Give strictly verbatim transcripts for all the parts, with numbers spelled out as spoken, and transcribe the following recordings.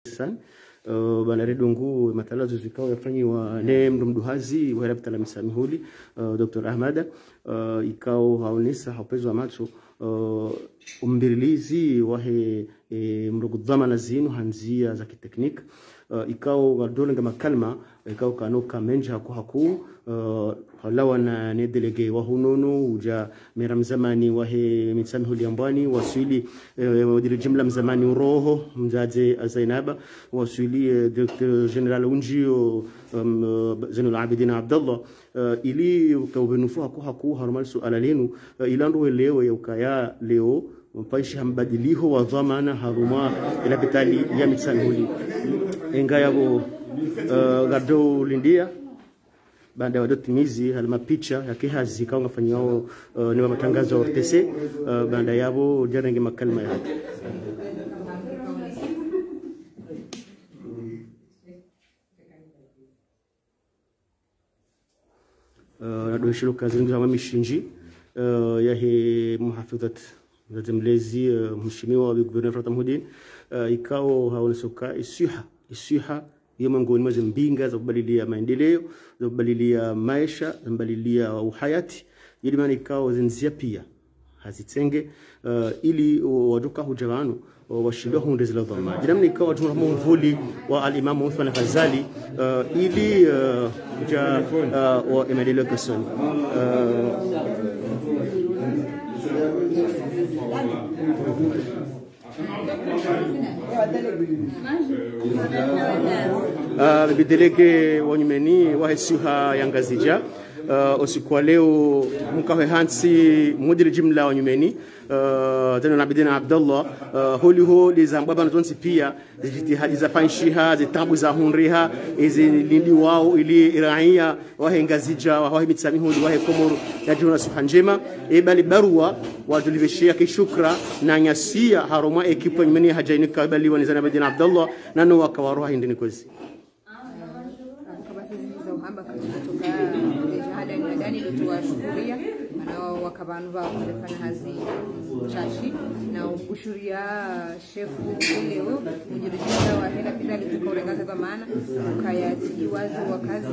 San, eh, bana redongu matalazo zikao yafanyiwa ne mdru mduhazi wa lapitali la Mitsamihuli, eh, Docteur Ahmada, eh, ikao haonesa ha upvezo wa matso, eh, umvirilizi wahe, eh, mrongo dhwamana zinu ha ndzia za kitekniki, eh, ikao ngaridjo renga makalima, ikao kano ka mendji haku haku, eh, halawana ne délégué wa hunono, uja maire mzamani wahe Mitsamihuli ya Mbwani, waswili, eh, mudiri jimla mzamani uroho, mdzadze Zainaba, waswili, eh, directeur général unjio, em, eh, Zainul Abidin Abdallah, eh, ili uka upvenufu haku haku harumwa li suala linu, eh, ili wandru welewe ya ukaya leo, mpaishi ha mbadiliho wa dhwamana harumwa ye lapitali ya Mitsamihuli. Enga yapvo, eh, ngaridjo lindia, baanda wadjo timizi, hali mapicha, yake hazi, ikao ngafanyiwao, eh, ne wa matangazo ya O R T C, eh, baanda yapvo, ridjo renge makalima ya. Eh, na doshilo kazi ngi za mishindji, eh, yahe muhafidhat, mdzadze mlezi, eh, mheshimiwa wa gouverneur Fatah Mhudin, eh, ikao haonesa uka iswiha, iswiha, iyo mengoni mwa ze mbinga za kubalilia maendeleo, za kubalilia maesha, za kubalilia uhayati, yedi mana ikao ze ndzia pia hazitsenge, eh, ili, o, wadjo ka huja pvanu, o, washindwa hundre zila dhwamana. Djina mna ikao wadjo mvuli wa Al-Imam Uthman Ghazali, eh, ili, eh, huja, eh, wa emedele kesoni. Eh, Ah, bibi délégué wa nyumeni wahe siha ya Ngazidja, ah, usiku wa leo mkahe hantsi mudiri jimla wa nyumeni, ah, Zainul Abidin Abdallah, ah, holiho lizambwa pvanu zontsi pia, zijitihadi zafanyishiha, zitabu zahundriha, izi lindiwao ili iraiya wahe Ngazidja, wahe Mitsamihuli, wahe Komoro, yadjihundra suha ndjema, e bali barua, wadjulipvesheya kishukra, na nyasia, harumwa ekipu nyumeni hadja inu kabaliwa ni Zainul Abidin Abdallah, nano waka waroha hindri ni kwezi. Kabisa zimiza uhamba kutoka jahada ni adani ndo tuwashukuria, mana waka pvanu pvwa kufanya hazi shashi, na ubushuria shefu leo, mudiri jimla wahe lapitali tuka urenga ze dhwamana, ukaya atsidi wazi wakazi,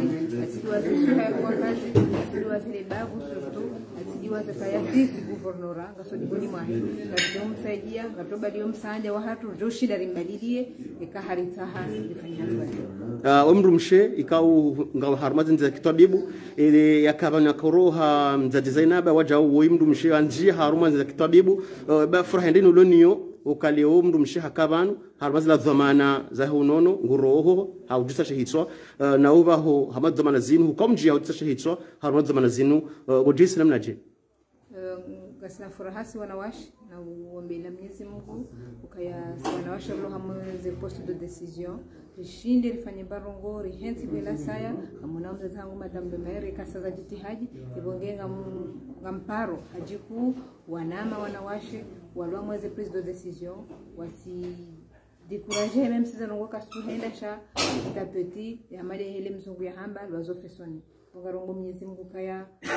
atsidi wazi suha ya wakazi, atsidi wazi le bavu surtout, atsidi wazi kaya sisi gouverneur, ngaso dikoni mwahe, ngatso msaidia, ngatso baliyo msaada wahatru, djo shinda rimbalilie, eka haritsaha, rifanye hazi wazi. Ah, o mdrumshe, ikao nga harumwa ze ndzia za kitwabibu, ele yaka pvanu yakoroha mdzadze Zainaba, wadjau woyi mdrumshe, andjia harumwa ze ndzia za kitwabibu, eh, ba furaha hindri nuloniyo, uka leo mdrumshe haka pvanu, harumwa zila dhwamana zahe unono, nguroho, haudjusa she hitswa, eh, na upvaho, harumwa dhwamana zinu, huka mdjia haudjusa she hitswa, harumwa dhwamana zinu, eh, ngodjihisi namnadje? Eh, ngasina furaha si wanawashe, na uombela Mwenyezi Mungu, ukaya si wanawashe ulo hamwe ze poste de décision, rishinde rifanye mbarongo, rihentsi kwela saya, hamwe na mdzadze hangu Madame le Maire, kasa za jitihadi, ipvo nge ngam-, ngamparo, hadjiku, wanama wanawashe, walo hamwe ze prise de décision, wasi décourager, même si ze ndrongo kasuhenda sha, petit à petit, ya mali hele mzungu yahamba, l'oiseau fait son nid. Ngarongo Mwenyezi Mungu kaya, eh,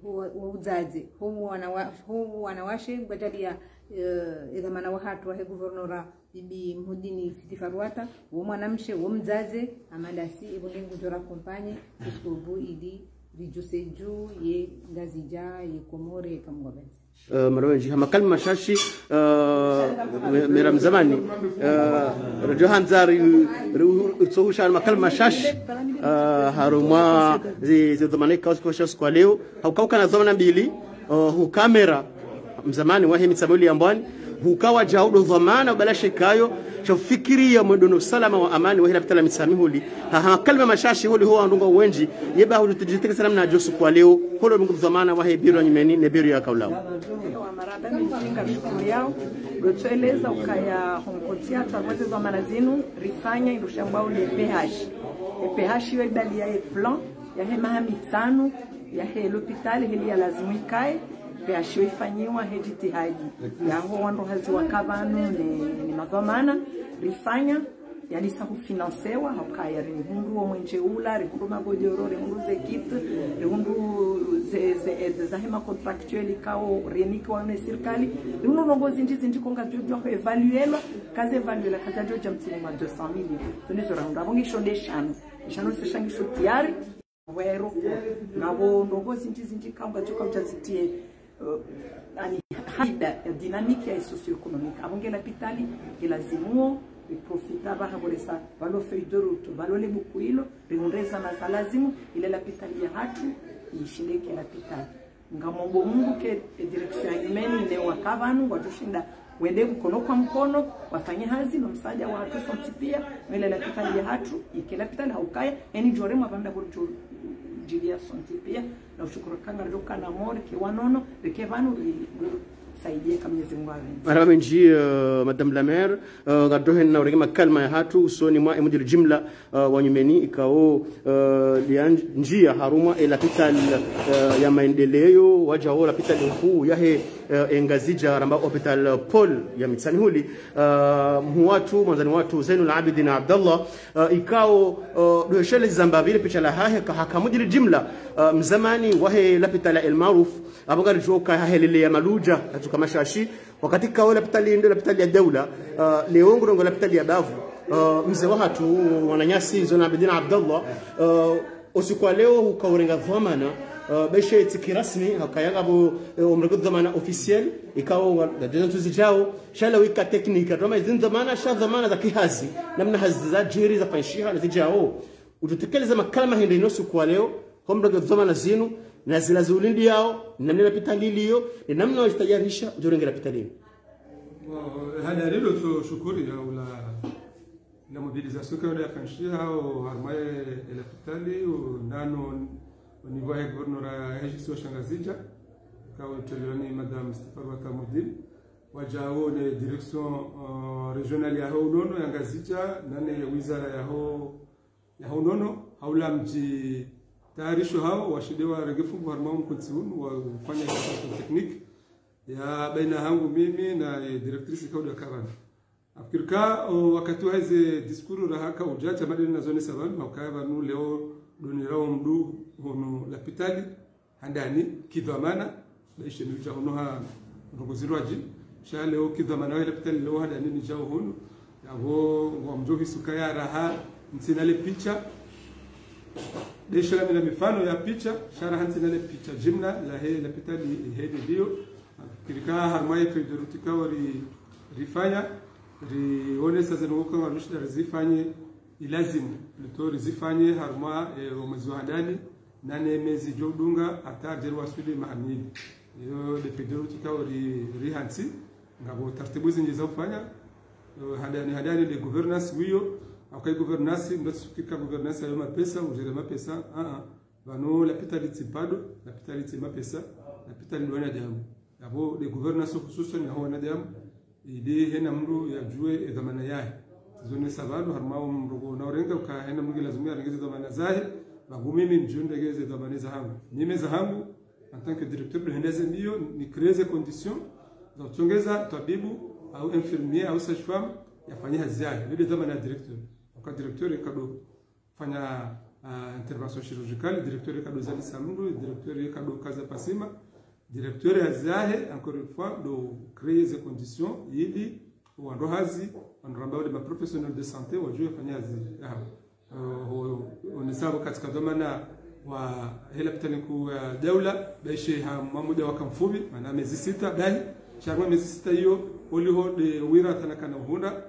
ho, ho udzadze, ho wana wa, ho wanawashe, ngwadjalia, eh, edhwamana wahatru wahe gouverneur, bibi Mhudini Sidi Faruata, wo mwanamshe, wo mdzadze, amadasi, ipvo nge ngudjo ra accompagner, jusqu'au bout, ili, ridjuse dju, ye Ngazidja, ye Komoro, ye kamgwabenzi. Eh, mara wendji, ha makalima mashashi, eh, me-, mera mzamani, eh, radjo handza ri, ri, ri, utsohusha makalima mashashi, eh, harumwa zi, zi dhwamana ikao zikosha usiku wa leo, hauka ukana dhwamana mbili, eh, huka mera mzamani wahe Mitsamihuli ya Mbwani, huka wadjau ndo dhwamana ubala shekayo, sha ufikiriya mwendo no usalama wa amani wahe lapitali la Mitsamihuli, ha, ha makalima mashashi holiho wandru ngwao wendji, yeba hudjitekeleza namnadje usiku wa leo, holiho mdru dhwamana wahe biro ya nyumeni, ne biro ya kaulao. Wa marahaba mendji, ngarishukuriao, ngotsoeleza ukaya honkotia, twarwaze dhwamana zinu, rifanya, indru shambwao le P H. E P H yo ibaliya e plan, yahe maha mitsanu, yahe lopitali, heli ya lazimu ikaye, P H yo ifanyiwa he jitihadi. Yaho wandru hazi waka pvanu ne, ne madhwamana, rifanya, Yalisa hufinansewa, hauka ya rihundru wo mwenje ula, rihundru magodoro, rihundru ze kit, rihundru ze, ze, ze, zahe ma contractuel ikao, renike wane sirikali, rihundru ndrongoo zindji zindji ikao ngazidjo djuwa evaluelwa, kaze evaluelwa, kazadjo dja mtsini mwa deux cent millions. Zo ndizo rahundru, apvo ngisho nde shanu. Shanu se sha ngisho tayari. Wero, ngapvo ndrongoo zindji zindji ikao ngazidjo kaudja zitie, eh, ani, haida ya dynamique ya socio-économique. Apvo nge lapitali, nge lazimu, riprofita pvaha pvo resa, pvalo feuille de route, pvalo le buku ilo, rihundre zana za lazimu, ile lapitali yahatru, ishinde ike lapitali. Ngamombo Mungu ke, e direction ya nyumeni ne waka pvanu, ngwadjoshinda wende mkono kwa mkono, wafanye hazi no msaada wahatru sontsi pia, no ile lapitali yahatru, ike lapitali haukaya, eni djore mwa pvanda pvo djo djilia sontsi pia, na ushukuru ukaya ngaridjo kana mori, ke wanono, rike pvanu, ri, ri, saidie ka Mwenyezi Mungu apvendze. Marahaba mendji, eh, Madame la Maire, eh, ngaridjo henda na urenge makalima yahatru, usoni mwa e mudiri jimla, eh, wa nyumeni, ikao, eh, liandjia harumwa e lapitali, eh, ya maendeleo, wadjao lapitali nkuu yahe, eh, e Ngazidja ramba hôpital Paul ya Mitsamihuli, eh, mhuu watru, mwandzani watru, Zainul Abidin Abdallah, eh, ikao, eh, ndo shele zamba pvile picha lahahe, ka haka mudiri jimla, eh, mzamani wahe lapitali El Maarouf, apvo ngaridjo ka hahelele ya maludja, hatsuka mashashi, wakati ikao lapitali ndo lapitali ya daula, eh, leo ngurongoa lapitali ya bavu, eh, mze wahatru, mwananyasi, Zainul Abidin Abdallah, eh, usiku wa leo hukaurenga dhwamana, eh, beshe tsi kirasmi, hakaya ngapvo, eh, omrenge dhwamana officiel, ikao wa, na djana ntsu zidjao, sha leo ika technique, atoma izi dhwamana, sha dhwamana za kihazi, namna hazi zadjiri, zafanyishiha, na zidjao. Udjotekeleza makalima hende ino usiku wa leo, ho mrenge dhwamana zinu, na zila ziulindiao, namna lapitali lilio, ni namna wajitayarisha, udjorenge lapitali linu. Bon, hali ya leo tso shukuri ya ula la mobilisation ikao yafanyishiha, o harumwa e lapitali, o nano, o niveau ya gouverneur ya heshisi wa sha Ngazidja, ikao itolewani Madame Stéphane Wata Modine, wadjao ne direction, euh, régionale yaho unono ya Ngazidja, nane wizara yaho, yaho unono, haula mdjitayarisho hawo, washinde warenge fungu harumwa mkontsi unu, wafanya consultation technique, ya baina hangu mimi na, eh, directrice ikao ndo kabana. Nafikiri ka, o, wakati wa eze discours rahaka udja, sha madeni nazonesa pvanu, hukaya pvanu leo ndo nirao mdru hunu lapitali, handani, kidhwamana, beshe mi udja hunu ha ndrongoo zirwadji, sha leo kidhwamana wahe lapitali leo handani nidjao hunu, yapvo ngwamdjo hisi ukaya raha, ntsina le picha, beshe la mina mifano ya picha, sha raha ntsina le picha, jimla, lahe lapitali ihe lilio, nafikiri ka harumwa ye feuille de route ikao ri, rifanya, rionesa ze ndrongoo ikao ngaridjoshinda rizifanye, ilazimu, plutôt rizifanye harumwa, eh, o mwezi wa handani, nane mezi djo dunga, hata djeri waswili mahamili. Iyo nde feuille de route ikao ri, rihantsi, ngapvo taratibu zindji za ufanya, eh, handani, handani nde gouvernance wiyo, hauka gouvernance, mdru tsi fikiri ka gouvernance yayo mapesa, ujere mapesa, ah, ah. Pvanu lapitali tsi bado, lapitali tsi mapesa, lapitali ndo wanadamu. Yapvo nde gouvernance hususwani yaho wanadamu, ili hena mdru yadjuwe e dhwamana yahe. Tsizonesa pvanu, harumwa o mrongoo naurenga, uka hena mdru nge lazimu yarenge ze dhwamana zahe, pvangu mimi ndjundege ze dhwamana zahangu. Mimi zahangu, en tant que directeur, ndo henda ze mbio, ni créer ze conditions, za utsongeza, twabibu, au infirmier, au sage-femme, yafanye hazi yahe. Iyo nde dhwamana ya directeur. Uka directeur, ikao ndo fanya, ah, intervention chirurgicale, directeur ikao ndo zalisa mdru, directeur ikao ndo kaza pasima, directeur hazi yahe, encore une fois, ndo créer ze conditions, ili, wandru hazi, wandru ramba wale ma professionnels de santé, wadjuwe fanya hazi yahawo. Eh, ho, ho, onesapvo katika dhwamana wahe lapitali nkuu ya daula, beshe ha mwamuda waka mfupvi, mana mezi sita, dahi, sha harumwa mezi sita iyo, oliho nde wiratha nakana uhundra,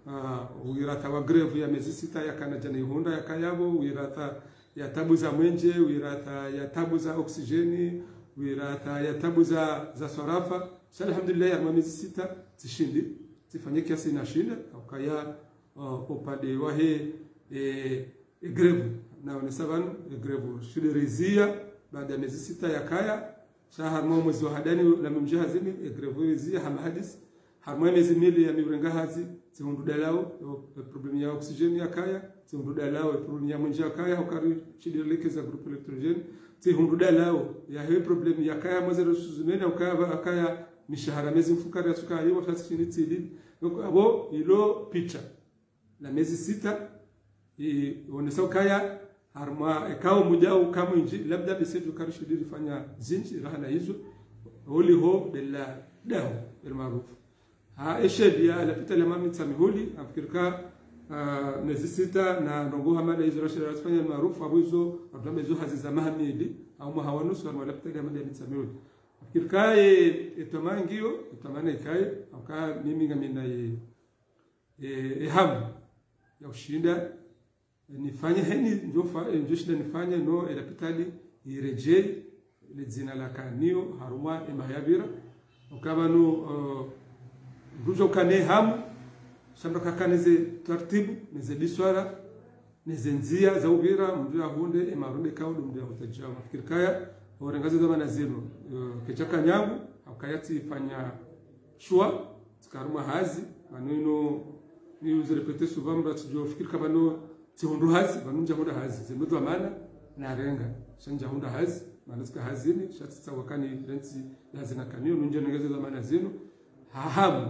ah, wiratha wa grève ya mezi sita yakana djana ihundra yakayapvo, wiratha ya tabu za mwenje, wiratha ya tabu za oxygène, wiratha ya tabu za, za swarafa. Sha alhamdulillah, harumwa mezi sita, tsishindi, tsifanye kiasi nashinda, haukaya, uh, upande wahe, eh, e grève. Naonesa pvanu, e grève shile rizia, baada mezi sita yakaya, sha harumwa mwezi wa handani, la mdji hazini, e grève rizia, hama hadisi, harumwa mezi mili ya mi urenga hazi, tsihundru dalao, yo, e problème ya oxygène yakaya, tsihundru dalao, e problème ya mwenje yakaya, hauka rishindi rilekeza groupe électrogène, tsihundru dalao, yahe problème yakaya, mwezi ressources humaines, hukaya, hukaya, mishahara mezi mfukare yatsuka, iyo, sha tsishindi tsili. Donc, apvo, ilo picha. la mezi sita, i, wonesa ukaya, harumwa, ekao muda uka mwindji, labda bese djo karishidi rifanya zindji, raha na izo, oliho, bela daho, El Maarouf. Ha, esheria, lapitali ya Mwinyi Mitsamihuli, afikiri ka, ah, mezi sita, na ndrongoo hama na izo, rashidi rifanya El Maarouf, abo izo, abdama izo hazi za maha mili, au mwaha wa nusu, harumwa lapitali ya Mwinyi Mitsamihuli. Afikiri ka, e, e twamaa ngiyo, e twamaa na ikaye, hauka mimi ngamina ye, e, e hamu ya ushinda, e, nifanye heni, ndjo fa-, e, ndjo shinda nifanye, no, e lapitali, iredjei, le dzina laka nayo, harumwa, e maha yapvira. Uka pvanu, e, mdru djo kana hamu, sha mdru kakana ze taratibu, ne ze biswara, ne ze ndzia za upvira, mdru yahundre, e marumbe kaulu, mdru yahutadjao. Afikiri kaya, orenga ze dhwamana zinu, e, kedjaka nyangu, haukaya tsifanya shuwa, tsika harumwa hazi, pvanu inu, ni uzirepete souvent, mdru atsidjo fikiri ka pvanu tsihundru hazi, pvanu ndjahundra hazi, ze mdru dhwamana, narenga, sha ndjahundra hazi, mana tsika hazini, sha tsitsaha uka nirentsi hazi naka nayo, nundje nirenge ze dhwamana zinu, ha hamu,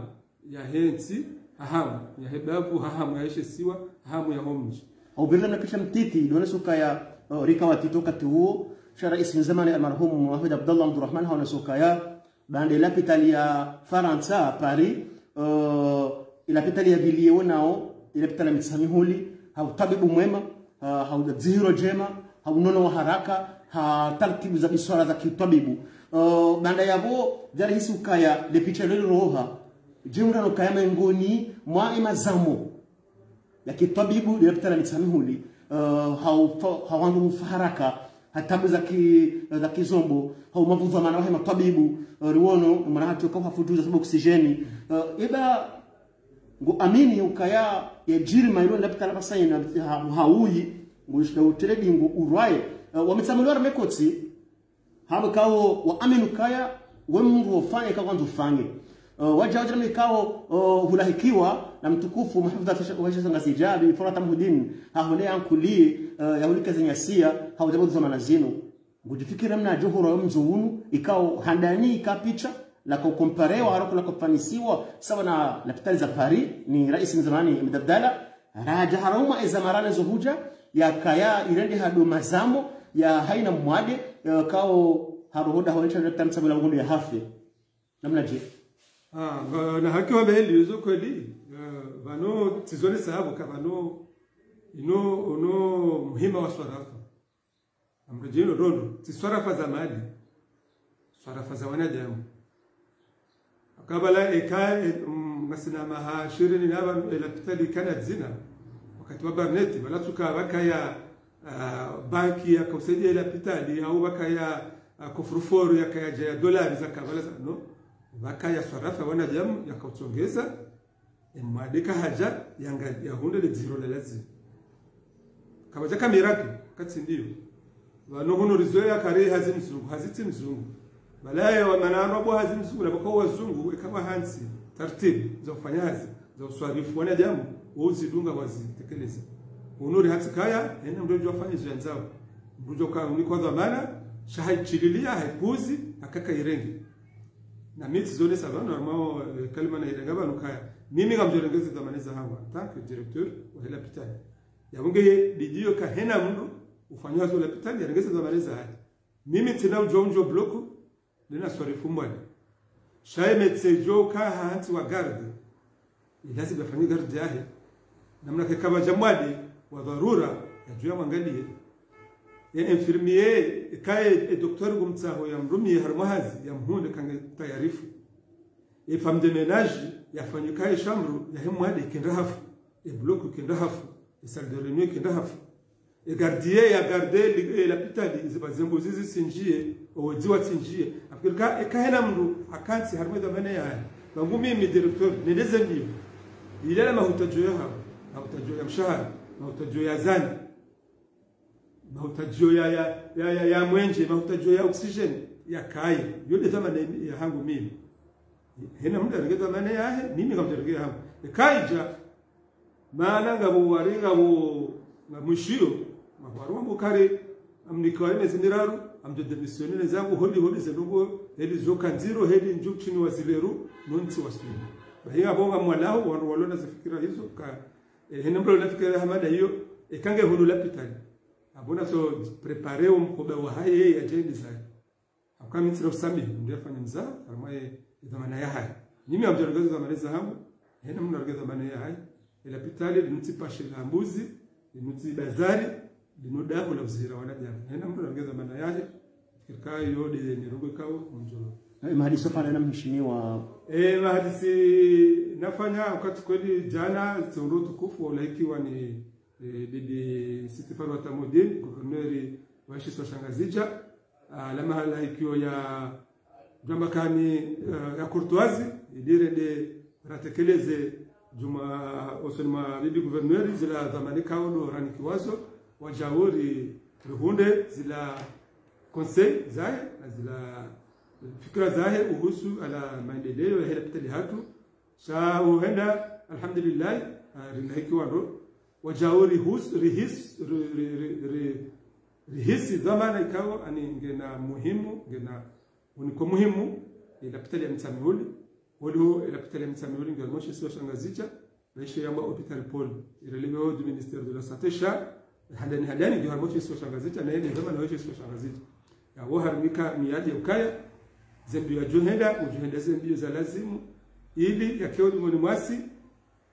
yahe ntsi, ha hamu, yahe bavu, ha hamu, yahe she isiwa, ha hamu, yaho mdji. Au bila na picha mtiti, ndo wonesa ukaya, o, rika watiti wakati uwo, sha raisi zamani almarhum Mohamed Abdallah Abdurahman hawonesa ukaya, baanda e lapitali ya Farantsa, Paris, o, e lapitali ya pvili yewonao, e lapitali ya Mitsamihuli, ha utwabibu mwema, ha, ha udzihiro ndjema, ha unono wa haraka, ha taratibu za biswara za kitwabibu. O, baanda yapvo, djarihisi ukaya, le picha lelo roha, djemura no kaya mengoni mwa e mazamo ya kitwabibu, le lapitali ya Mitsamihuli, eh, hau fa-, hau wandru hufa haraka, ha tabu za ki-, za kizombo, hau mavudhwamana wahe matwabibu, eh, riwono, mwana hatru ka hafutuza sababu oksijeni. Eh, eba, ngu amini ukaya yadjiri mailo lapitali pvasa inu, ha-, hauyi, ngu shida utredi, ngu urwaye. Eh, wa Mitsamihuli wa ramekotsi, hapvo kawo wa amini ukaya, we mdru wofanya, ka kwandzo ufanye. Eh, wadja, wadja mi kawo, eh, hulahikiwa na mtukufu, muhafidha wa she-, wa she Ngazidja, Bi Farwata Muhidin, hahule yankulie, eh, yahulike ze nyasiya, ha udjapvo dhwamana zinu. Ngudjifikiri mna djohoro yo mdru unu, ikao handani ika picha, laka ukomparewa, haraka laka ufanisiwa, sawa na lapitali za Paris, ni raisi zamani, Ahmed Abdallah, radja harumwa eza marane zo hudja, yakaya irende hado mazamo, ya haina mwade, ya kao harohoda ho internet tamtsa bula ngundu ya hafe. Namna dje? Ah, nga-, na haki wa mbeli, izo kweli, eh, pvanu, tsizone sababu ka pvanu, inu, unu muhima wa swarafa. Amredjei no ndrongoo, tsi swarafa za mali. Swarafa za wanadamu. Kabla eka, e, mm, ngasina maha shirini na pvanu, e lapitali kana dzina. Wakati wa Barnett, pvala tsuka pvakaya, ah, banki yaka usaidia e lapitali, au pvakaya, ah, coffre-fort yakaya djaya dolari zaka pvala za, no? Pvakaya swarafa wanadamu yaka utsongeza, e mwade kahadja, yanga, yahundre le dziro la lazimu. Kapvadja ka miracle, katsi ndiyo. Pvanu hunu rizoweya kari hazi mzungu, hazi tsi mzungu. Balaye wa manano abo hazi mzungu, na pvoko wazungu, eka pvwa hantsi, taratibu, za ufanya hazi, za uswarifu wanadamu, wo uzidunga wazitekeleza. Hunu ri hantsi kaya, ena mdru djo ufanya izo yandzao. Mdru djo ka unikwa dhwamana, sha haitshililia, haipuzi, hakaka irenge. Na mi tsizone sababu, normalement, eh, kalima na irenga pvanu kaya. Mimi ngamdjo renge ze dhwamana zahangu, en tant que directeur wa he lapitali. Yapvo nge bidiyo ka hena mdru, ufanya hazi ho lapitali, yarenge ze dhwamana zahahe. Mimi tsina udjo, udjo bloku, nina swarifu mwade. Sha ye médecin djo ka hantsi wa garde. Ilazimu yafanye garde yahe. Namna ke kapvadja mwade wa dharura, yadjo yamwangalie. Ye infirmier, kaye, e docteur ngumtsaho yamrumiye harumwa hazi, yamhundre kange tayarifu. E femme de ménage, yafanye kaye chambre, yahe mwade kenda hafu. E bloc kenda hafu. E salle de réunion kenda hafu. E gardien ya garde li-, e lapitali, izi pvazembo zizi tsinjiye, owedziwa tsinjiye. Afikiri ka, eka hena mdru, akantsi harumwa e dhwamana yahe. Pvangu mimi directeur, nendeze ndiyo. Ilela mahutadjo yahawo, mahutadjo ya mshahara, mahutadjo ya zana, mahutadjo ya, ya, ya, ya, ya mwenje, mahutadjo ya oxygène, yakaye. Yo nde dhwamana yahangu mimi. Hena mdru yarenge dhwamana yahe, mimi ngamdjo renge yahangu. Eka idja, mana ngapvo wari ngapvo ngamwishiyo, ngapvo wari wambo kari, amnikiwa ye mezi miraru, amdjo démissionner ne zangu, holi, holi, ze ndrongoo, heli zo ka ndziro, heli ndjo tsini wa zipveru, no ntsi wa sunu. Bahi ngapvo ngamwalaho, wandru walona ze fikira izo, ka, Eh, hena mdru na fikira hama nda iyo, eh, kange hunu lapitali. Apvo na so préparer o mkoba wahahe yadje ndizaye. Hauka mi ntsina usamihi, mdru yafanya mzaha, harumwa ye, ye dhwamana yahahe. Mimi ngamdjo regeza dhwamana zahangu, hena mdru na regeza dhwamana yahahe. E lapitali, linu tsi pashe la mbuzi, linu tsi bazari, linu daho la uzihira wanadamu. Hena mdru na regeza dhwamana yahahe, fikira iyo nde mirongo ikao, mdjolo. Eh, mahadisi ufanya na mheshimiwa. Eh, mahadisi nafanya wakati kweli djana, tsi undru tukufu, walahikiwa ni, eh, bibi Sitti Farouata Moudine, gouverneur wa shisiwa sha Ngazidja, ah, la mahala ikio ya djwamba kani, eh, ya courtoisie, ili rende ratekeleze djuma osoni mwa bibi gouverneur zila dhwamana ikao ndo ranikiwazo, wadjao ri, rihundre zila conseil zahe, na zila fikira zahe uhusu ala maendeleo yahe lapitali hatru. Sha uhenda, alhamdulillah, ah, rilahikiwa ndo. Wadjao rihus-, rihis-, ri-, ri-, ri-, ri-, rihisi dhwamana ikao ani ngena muhimu, ngena uniko muhimu, e lapitali ya Mitsamihuli. Holiho e lapitali ya Mitsamihuli ngiyo harumwa shisiwa sha Ngazidja, baishe yamba hôpital Paul, irelevé du ministère de la Santé sha, handani handani ngiyo harumwa shisiwa sha Ngazidja, na yende dhwamana wa shisiwa sha Ngazidja. Yawo harumika miadi ya ukaya, ze mbio yadjo henda, udjo henda ze mbio za lazimu, ili yake ulimoni mwasi,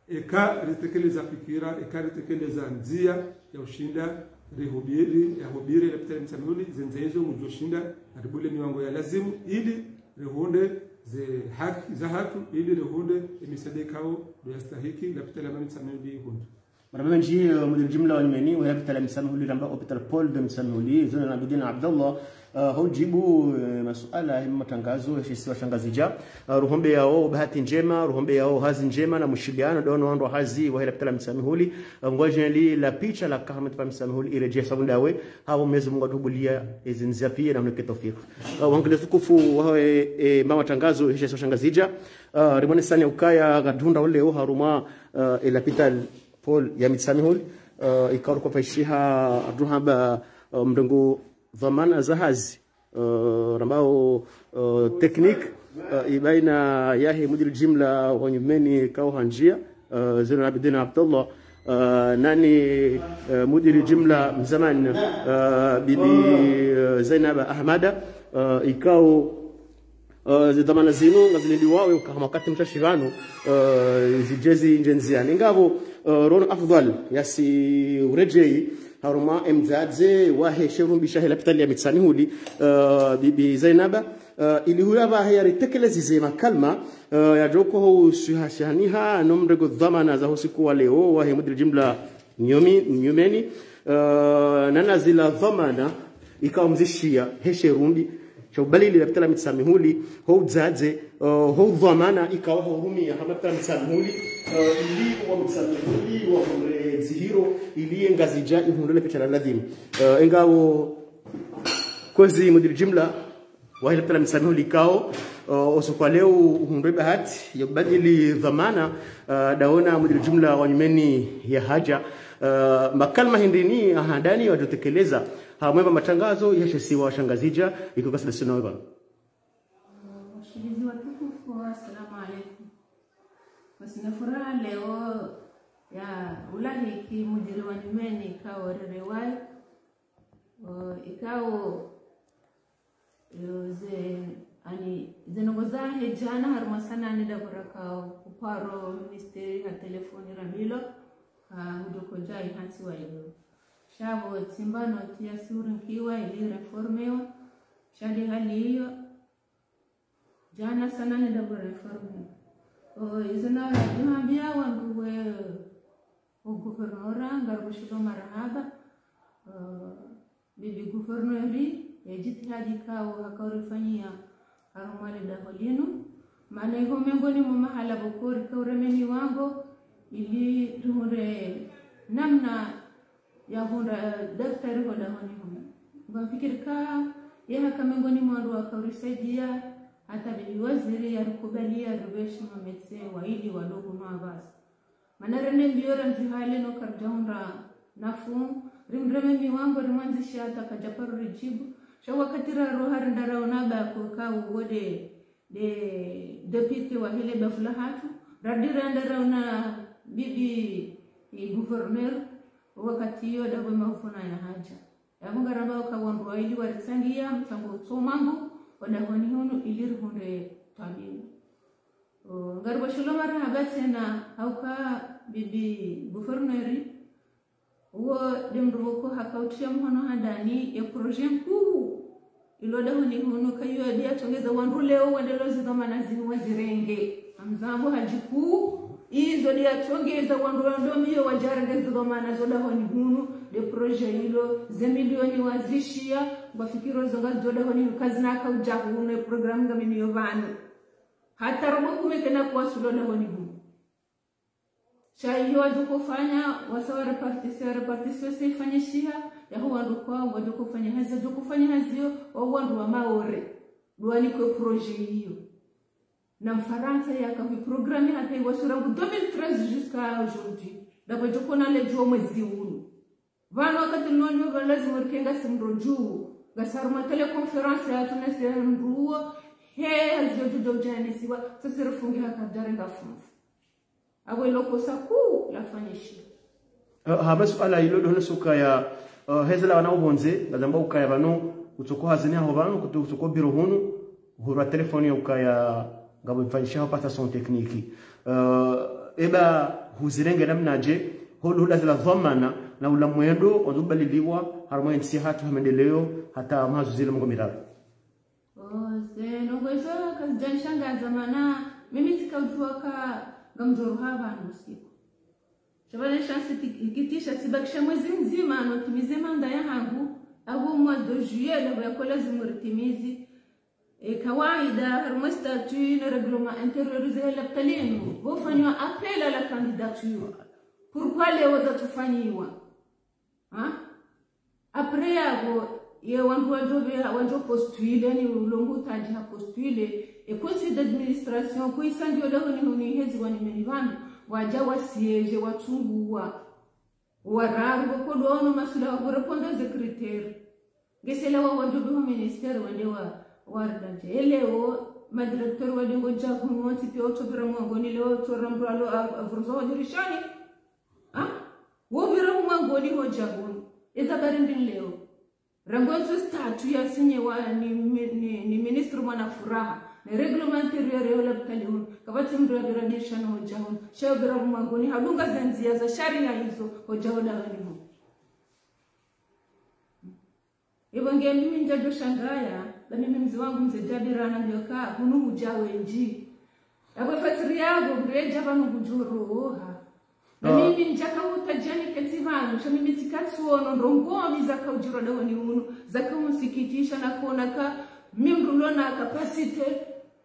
eka ritekeleza fikira, eka ritekeleza ndzia ya ushinda, rihubiri, ya hubiri, lapitali Mitsamihuli, ze ndzia izo mdjo shinda, aribule miwango ya lazimu, ili rihundre ze haki za hatru, ili rihundre e misaada ikao ndo yastahiki, lapitali ya Mitsamihuli ihundre. Marahaba mendji, eh, mudiri jimla wa nyumeni, wa lapitali ya Mitsamihuli, ramba hôpital Paul de Mitsamihuli, Zainal Abidine Abdallah, eh, hudjibu, eh, masuala ya matangazo ya shisiwa sha Ngazidja. Eh, ruhombeao bahati ndjema, ruhombeao hazi ndjema na mushiliano, ndo no wandru wa hazi wa lapitali ya Mitsamihuli, eh, ngwadjeni la picha la kahama twa Mitsamihuli, iredjee sabu ndawe, hapvo Mwenyezi Mungu atubulia, ezi ndzia pia na mnike taufiki. Eh, wangalizi watukufu wa, eh, eh, matangazo ya shisiwa sha Ngazidja, eh, rimwonesani ukaya ngarihundrao leo harumwa, eh, e lapitali Paul ya Mitsamihuli, eh, ikao riko pvaishiha atuhamba, eh, mrengo dhwamana za hazi, eh, rambao, eh, technique, eh, ibaina yahe mudiri jimla wa nyumeni ikao handjia, eh, Zainal Abidine Abdallah, eh, nani, eh, mudiri jimla mzamani, eh, bibi, eh, Zainaba Ahmada, eh, ikao Eh, ze dhwamana zinu ngazilindiwao uka ha wakati mshashi pvanu, eh, zidje zindje ndziani. Ngapvo, eh, rono afdhwal yasi uredjei harumwa e mdzadze wahe she rumbi shahe lapitali ya Mitsamihuli, eh, bibi Zainaba, eh, ili huya pvahe yaritekelezeze makalima, eh, yadjoko ho uswihashaniha no mrengo dhwamana za usiku wa leo wahe mudiri jimla Nyumi-, nyumeni, eh, nana zila dhwamana ikao mzishia he she rumbi sha ubalili lapitali ya Mitsamihuli, ho udzadze, eh, ho udhwamana ikao ho urumia ha lapitali ya Mitsamihuli, eh, ili wa Mitsamihuli wahundre dzihiro, ili ye Ngazidja ihundre le picha la ladhimu. Eh, ingawo kwezi mudiri jimla, wahe lapitali ya Mitsamihuli ikao, eh, usiku wa leo uhundre bahati ya ubadili dhwamana, eh, ndaona mudiri jimla wa nyumeni ya hadja, eh, makalima hindri ni ahandani wadjotekeleza ha mwema matangazo ya she isiwa sha Ngazidja, iko kasida sina weba. Washilizi watukufu, assalamu alaikum. Basi na furaha leo ya ulahiki mudiri wa nyumeni ikao rerewai, eh, ikao Yo, ze, ani, ze ndrongoo zahe djana harumwa sanane ndapvo raka uparo ministeri ha telefoni ramilo, ha hudjo kodja ihantsi wa iyo. Sha pvo tsimba noti yasi urinkiwa ili reformewa, sha ndi hali iyo, djana sanane ndapvo reformewa. O, izo na, nihambia wandru we, o guvernora, ngari kushilo marahaba, eh, bibi guvernori, ye djitihadi ikao hakaurifanyia harumwa le daho linu. Mana iho mengoni mwa mahala pvoko rikauremeni wango, ili rihundre namna ya hundra, eh, daktari ho dahoni hunu. Ngamfikiri ka, ye haka mengoni mwa wandru wakaurisaidia, hata bibi waziri yarikubalia ripveshe ma médecin waili walo hunu apvasa. Mana rende mbio randzi hale no karidja hundra nafuu, rimreme miwango rimwandzishe hata kadja paro ridjibu. Sha wakati raro hari ndaraona ba koka uwo nde, nde député wahe le bavu lahatru, radi randaraona bibi gouverneur, wakati iyo ndapvo mavuna yahadja. Yapvo ngaramba uka wandru waili waritsangia, mtsango utso mangu, wadahoni hunu ili rihundre twamini. O, ngaripvo shilo marahaba tsena, hauka bibi gouverneur, uwo nde mndru pvoko hakautria mhono handani ye projet nkuu ilo dahoni hunu, kayo ndiye yatsongeza wandru leo wandelo zidhwamana zinu wazirenge. Hamzambo hadjiku, izo ndiye yatsongeza wandru wandomiyo wadjarenge zidhwamana zo dahoni hunu, nde projet ilo, ze milioni wazishia, ngwafikiro zo ngazo dahoni hunu, kazina kaudja hunu, ye programme ngamiyo pvanu. Hata robo kume kena kuwaswili dahoni hunu. Sha iyo wadjokofanya, wasa wa répartition, répartition se ifanyishiha, yaho wandru kwao, wadjokofanya hazi, wadjokofanya hazi iyo, wao wandru wa Maore, ndo wanikwe projet iyo. Na Mfarantsa yaka hu programme hata iwaswili rangu deux mille treize jusqu'à aujourd'hui. Ndapvo djokona ledjuo mwezi unu. Pvanu wakati nonyo pva lazima rike ngasi mndru dju. Ngasi harumwa téléconférence yatru nasi mndru uwo. He, hazi yo djudjo udjanisiwa. Sasi rifunge haka djarenga funvu. Apvo ilo kosa kuu lafanyishiha. Eh, hama suala ilo ndo hona suka ya, eh, hezela wana upvondze, ngazamba ukaya pvanu, utsoko hazini haho pvanu, kutu utsoko biro hunu, hurwa telefoni ya ukaya ngapvo mfanyishiha passation technique. Eh, eba huzirenge namnadje, holu hula zila dhwamana, na ula mwendo, wandzo ubaliliwa, harumwa entsi yahatru ha maendeleo, hata mahazu zile mengo miraru. Oh, ze ndrongoo izo kazidjanishangaza mana, mimi tsikaudjua ka ngamdjoroha pvanu usiku. Sha pvale sha nsikitisha tsibakisha mwezi mdzima notimize manda yahangu, apvo mois de juillet ndapvo yako lazimu ritimizi. E, kawaida, harumwa statut ne règlement intérieur ze lapitali inu, pvofanywa appel à la candidature. Pourquoi leo zatsufanyiwa? Ha? Après yapvo, ye wandru wadjo be, wadjo postuler, ni ulongo utadji ha postuler, e conseil d'administration, kuisa ndiyo leo ni huni hezi wa nimeni pvanu, wadja wa siéger, watsunguwa. Wararu, pvoko ndo ono masula wa kurépondre ze critères. Ngesele wa wadjo be ho ministère wende wa, wa ridadje. E leo, ma directeur wende ngodja hunu, wontsi pia utsopvira mwangoni leo, utsora mndru alo, a, a, vuruza wa dirishani. Ha? Wopvira mwangoni hodja hunu. Eza barindi leo. Rangu entso statut ya signé wa ni, ni, ni, ni ministre Mwana Furaha. Ne règlement intérieur ya lapitali hunu. Kapvatsi mndru yapvira dirishani hodja hunu. Sha yopvira mwangoni. Hadunga ze ndzia za sharia izo hodja hunu dahoni hunu. Ipvo nge mimi ndjadjo shangaya, ba mimi mze wangu mze Jabira hanambia ka, hunu hudja wendji. Apvo fasiri yapvo, mbe dja pvanu kudjoroha. Na mimi ndjaka utadjani ketsi pvanu, sha mimi tsikatsuono ndrongoo mbi zakaudjirwa dahoni hunu, zakaunsikitisha na kuona ka, mi mndru lona capacité,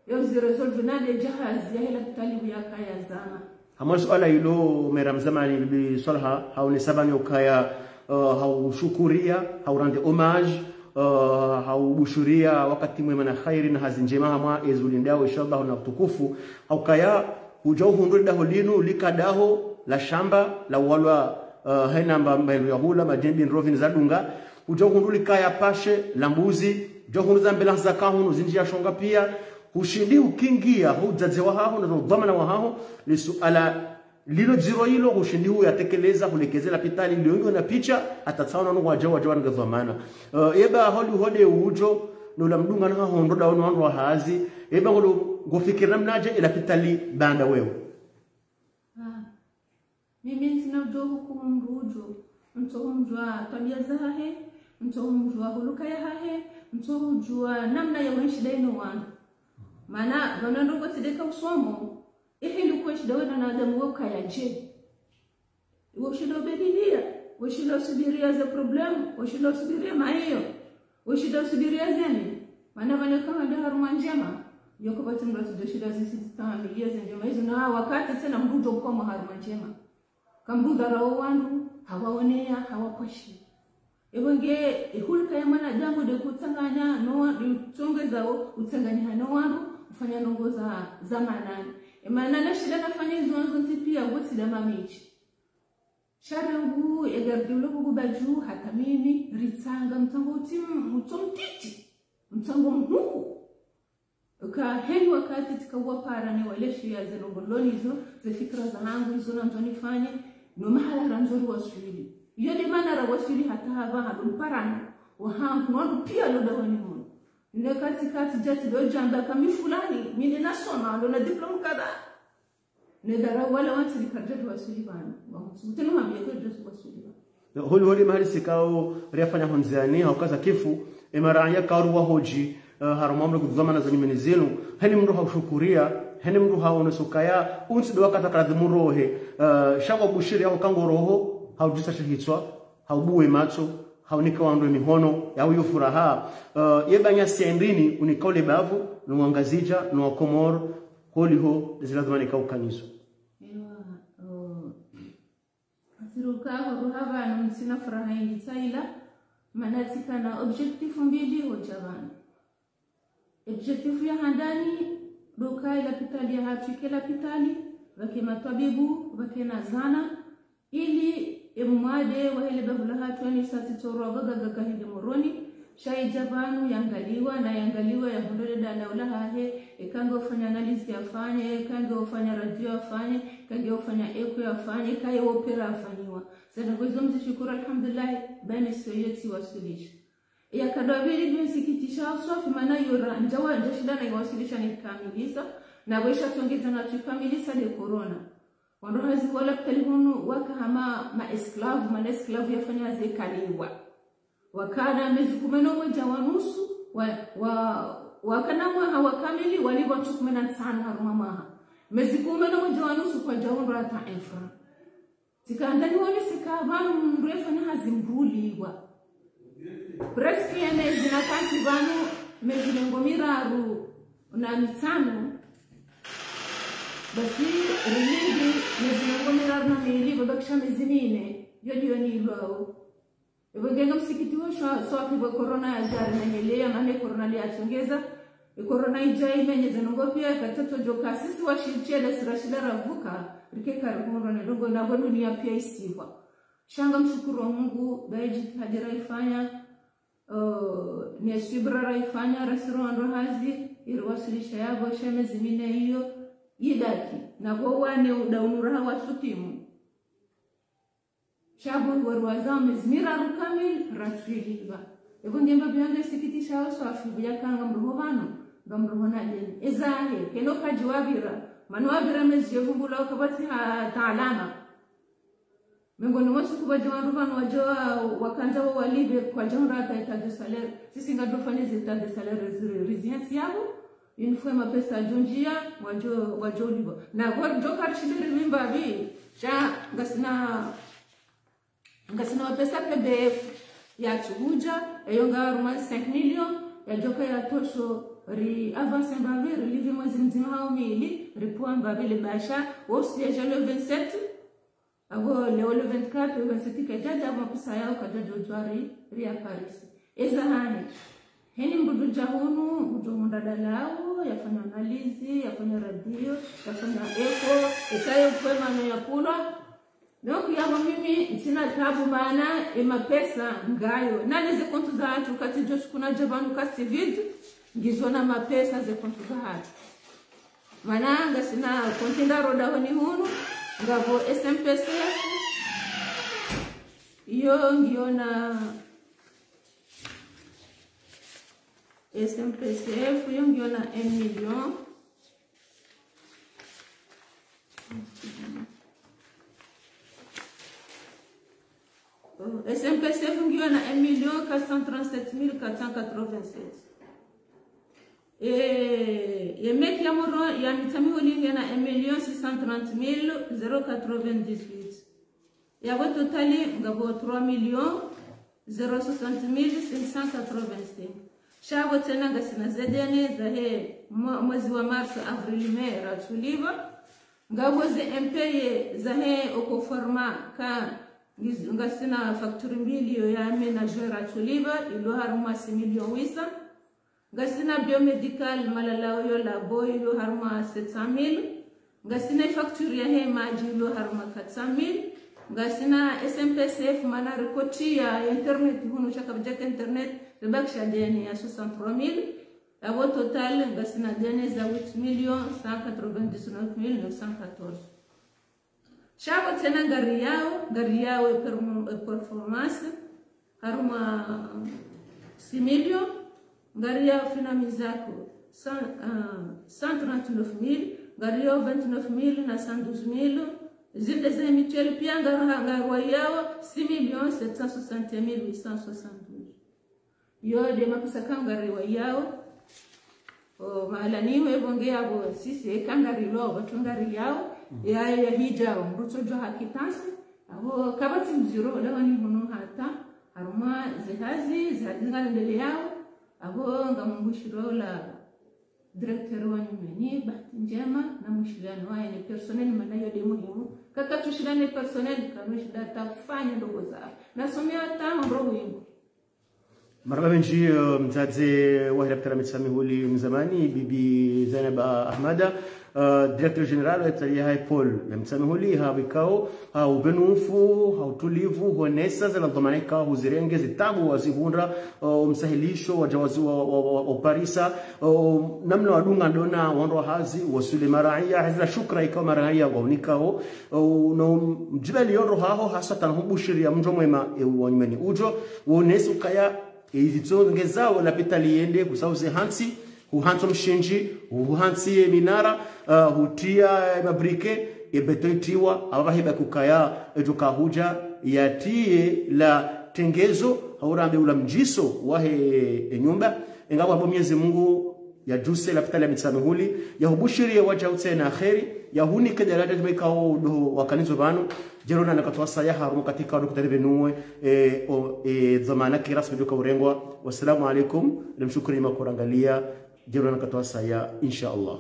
yo zi résolve na nde djahazi yahe lapitali pvo yakaya zama. Hamwa suala ilo, Mera Mzamani, bibi Swalha, haonesa pvanu ukaya, eh, haushukuria, haurendre hommage, eh, haubushuria wakati mwema na khairi na hazi ndjema hamwa ezi ulindao, inshallah, na utukufu. Haukaya, hudja uhundru daho linu, lika daho, la shamba, la walwa, eh, haina mba, mba ya hula, madjembi, ndrovi ni zadunga. Hudja uhundru likaya pashe, la mbuzi, hudja uhundru za mbela zaka hunu, zindji ya shonga pia, hushindi hukingia, hudzadze wahaho, na udhwamana wahaho, li suala lilo dziro ilo, hushindi huyatekeleza, hulekeze lapitali, liongo na picha, hata tsaona no wadja, wadja wange dhwamana. Eh, eba holi hode udjo, no la mdungano haho ndo dahoni wandru wa hazi, eba ngolo ngofikiri namnadje, e lapitali banda wewe. Ah. Mimi ntsina udjo hukumu mndru udjo, ntsohumdjua twabia zahahe, ntsohumdjua huluka yahahe, ntsohudjua namna ya wenshi daino wandru. Mana, pvanu ndrongoo tsi ndeka usomo, ehe, ili kwenshi dawe na wanadamu wo kaya dje. Iwe ushinda ubediliya, ushinda usubiria ze problème, ushinda usubiria mahiyo. Ushinda usubiria zeni, mana pvanu kawende harumwa ndjema, yoko pvatsi mndru atsudjo shinda zisi zitamilia ze ndjema izo na wakati tsena mndru udjo kwama harumwa ndjema. Kamdru dharau wandru, hawaoneya, hawapvwashi. Epvo nge, ehulka ya mwanadamu nde kutsanganya no wa-, nde utsongezao, utsanganyiha no wandru, ufanya ndrongoo za, za manani. Emana na shinda nafanya izo zontsi pia, ngotsi nda mamitsi. Sha rangu, egarde ulo kukuba dju, hata mimi, ritsanga, mtsango utsi, mtso mtiti, mtsango mhuku. Uka heni wakati tsika uwapara ne waleshiya ze ndrongoo lonizo, ze fikira zahangu, izo nandzo nifanye, No mahala randzo riwaswili. Iyo nde mana rawaswili hata hapvaha ndo mparano wahangu, no wandru pia lo dahoni muno. Nde kati kati djati lo djamba ka mi fulani, mi nde nasoma, ndo na diplôme kadha. Ne dara wala wantsi rikadja riwaswili pvanu. Wahutsu. Utenu hambiye ko djati waswili pvanu. Holi holi mahali sikao riafanya hondziani, haukaza kifu, emara anya karu wahodji, eh, harumwa mlo kudhwamana za nyumeni zinu, heni mndru haushukuria, heni mndru haoneso kaya, untsi ndo wakati kalazimu rohe, eh, sha wabushiri yako kango roho, haudjisa shihitswa, haubuwe matso, haunika wandru emihono, yauyo furaha, eh, yebanya sendini, unika ule bavu, no Wangazidja, no Wakomoro, holiho, zilazimu nika ukaniso. Ewa, oh. Tsiruka ho ruha pvanu ntsina furaha indji tsaila, mana tsikana objectif mbili hodja pvanu. Objectif ya handani, ndo ka ilapitali yahatru ike lapitali, pvwake matwabibu, pvwake na zana, ili emwade wahe le bavu lahatru yani sa tsi tsorwa pvagaga kahende Moroni, sha idja pvanu yangaliwa, na yangaliwa yahundre le dala ula hahe, eka nge ufanya analyse yafanye, eka nge ufanya radio yafanye, eka nge ufanya écho yafanye, eka ye opéra yafanyiwa. Sa ndrongo izo mzishukuru, alhamdulillah, ba mission iyo tsiwaswilisha. Iya kadwa pvili pvyo nsikitisha swafi mana iyo ra, ndjawa, ndjashinda na iwaswilisha nikamilisa, na pvwesha tsongeza na tsikamilisa le corona. Wandru hazi wa lapitali hunu waka hama ma esclave, mana esclave yafanya hazi ekaliwa. Wakana mezi kume no mwedja wa nusu, wa, wa, wakana mwaha wa kamili, walipvwa ntsu kume na ntsanu harumwa mwaha. Mezi kume no mwedja wa nusu kwadjahundrwa hata un franc. Tsika handani wone sika pvanu mndru efanya hazi mndru ulipvwa. Presque ye mezi na kantsi pvanu mezi mengo miraru na mitsanu. Basi rilipvi mezi mengo miraru na mili, pvwabakisha mezi mine. Yo ndiyo nilwao. Epvo ngenga msikiti wo swa-, swafi pvwe corona yadja rimenyeleya, mana e corona liyatsongeza. E corona idja imenyeze ndrongo pia, katsotso djoka sisi washishele sirashila ravuka, rike karihundrwa ne ndrongo, na pvo dunia pia isihwa. Sha ngamshukuru Mungu, ba ye jitihadi raifanya, eh, ne subira raifanya, rasiro wandru hazi, iriwaswilisha yapvo, sha mezi mine iyo, idaki, na pvo wane uda unuraha wasutimu. Sha pvo ngori wazao mezi miraru kamili, ratsulipva. Epvo ngemba pvyo nge sikitisha wo swafi, pvya kanga mroho pvanu, nga mroho na deni. Ezahe, keno kadji wapvira, mana wapvira mezi yevumbula wakapvatsi hata alama. Mengoni mwa siku pvadja wandru pvanu wadja wa-, wakandza wo walipve kwadjahundra hata état de salaire. Sisi ngadjofanya ze état de salaire ri-, ri-, rizientsi yapvo. Une fois mapesa yadjo ndjia, wadjo, wadjo ulipva. Na pvo djoka rishinde ripvimba pvi, sha ngasina, ngasina mapesa P B F yatsu hudja, eyo nga harumwa cinq millions, yadjoka yatosho ri avancer mbapvi, rilipve mwezi mdzima hau mili, ripvwa mbapvi le basha, wo siège le vingt-sept, apvo leo le vingt-quatre, le vingt-sept kadjadja, mapesa yao kadjadja udjwari, ri ya Paris. Ezahahe. Heni mndru dja hunu, udjo hundra dalao, yafanya analyse, yafanya radio, yafanya écho, eka yo kwema no yapvulwa. Donc, yapvo mimi, ntsina tabu mana, e mapesa ngayo. Na ne ze compte zahatru, katsi djo siku nadja pvanu katsi vide, ngizo na mapesa ze compte zahatru. Mana ngasina compte ndraro dahoni hunu, ngapvo S M P C F, iyo ngiyo na S M P C F, iyo ngiyo na un million. S M P C F ngiyo na un million quatre cent trente-sept mille quatre cent quatre-vingt-sept. E, e meki ya Moro, ya Mitsamihuli ngiyo na un million six cent trente mille zéro quatre-vingt-dix-huit. Yapvo totali ngapvo trois millions zéro soixante mille cinq cent quatre-vingt-cinq. Sha pvo tsena ngasina ze deni zahe mwe-, mwezi wa mars, avril, mai, ratsulipva. Ngapvo ze impayés zahe Ecoformat ka ngiz-, ngasina facture mbili yo ya aménageur ratsulipva, ilo harumwa six millions huit cents. Ngasina biomédical, malalao yo labo, ilo harumwa sept cent mille. Ngasina facture yahe madji, ilo harumwa quatre cent mille. Ngasina S M P C F, mana rikotia internet, hunu sha kapvadjaka internet, ribakisha deni ya soixante-trois mille. Yapvo total, ngasina deni za huit millions cent quatre-vingt-dix-neuf mille neuf cent quatorze. Shapvo tsena ngari yao, ngari yao e permo-, e performance, harumwa six millions, ngari yao Fina Mizako, cent, ah, cent trente-neuf mille, ngari yao vingt-neuf mille na cent douze mille, zinde za mutuelle pia ngari, ngari wa yao six millions sept cent soixante et un mille huit cent soixante-douze. Yo nde mapesa ka ngari wa yao. O, mahala niwe bonge yapvo sisi eka ngari lo, watu ngari yao, ya, ya hija, mrutso jwa hakitasi, apvo kapvatsi mdziro, lawa ni hunu hata, harumwa zihazi, zihazi ngarendeleyao, apvo ngamumbushiro la directeur wa nyumeni, bahati njema, na mushiliano waye ne personnel, mana yo nde muhimu, kaka tushiliane personnel, kanu shida tafanya ndrongo za, nasomea hata ndrongo ingo. Marahaba mendji, eh, mdzadze wahe lapitali ya Mitsamihuli mzamani, Bibi Zainab Ahmada, eh, directeur général wa lapitali ya Haipol ya Mitsamihuli, ha wikao, ha ubenufu, ha utulivu, honesa zela dhwamana ikao huzirenge zitabu wazihundra, eh, msahilisho, waja wazi wa, wa, wa, wa uparisa, eh, namna wadunga ndona, wandru wa hazi, wasule maraya, hazila shukra ikao maraya, waunikao, eh, no mjibali yondro haho, haswa tana hubushiri ya mdjo mwema, eh, wa nyumeni ujo, wonesi ukaya, e, izitsongezao lapitali yende, kusauze hantsi, huhantso mshindji, huhantsi ye minara, ah, hutia ye mabrike, ye beto itiwa, apvo pvahiba kukaya, ejo kahuja, yatiye la tengezo, haurambe ula mdjiso wahe e nyumba, engapvo apvo Mwenyezi Mungu, yajuse lapitali ya Mitsamihuli, yahubushiriye waja utsena kheri, yahunike daraja jimekao ndo wakanizo pvanu, Djeli ona nakatwasaya harumwa katika ndo kutaribenuwe, eh, o, eh, dhwamana kirasmi joka urengwa. Wassalamu alaikum, namshukuru makorangalia, djeli ona nakatwasaya, insha Allah.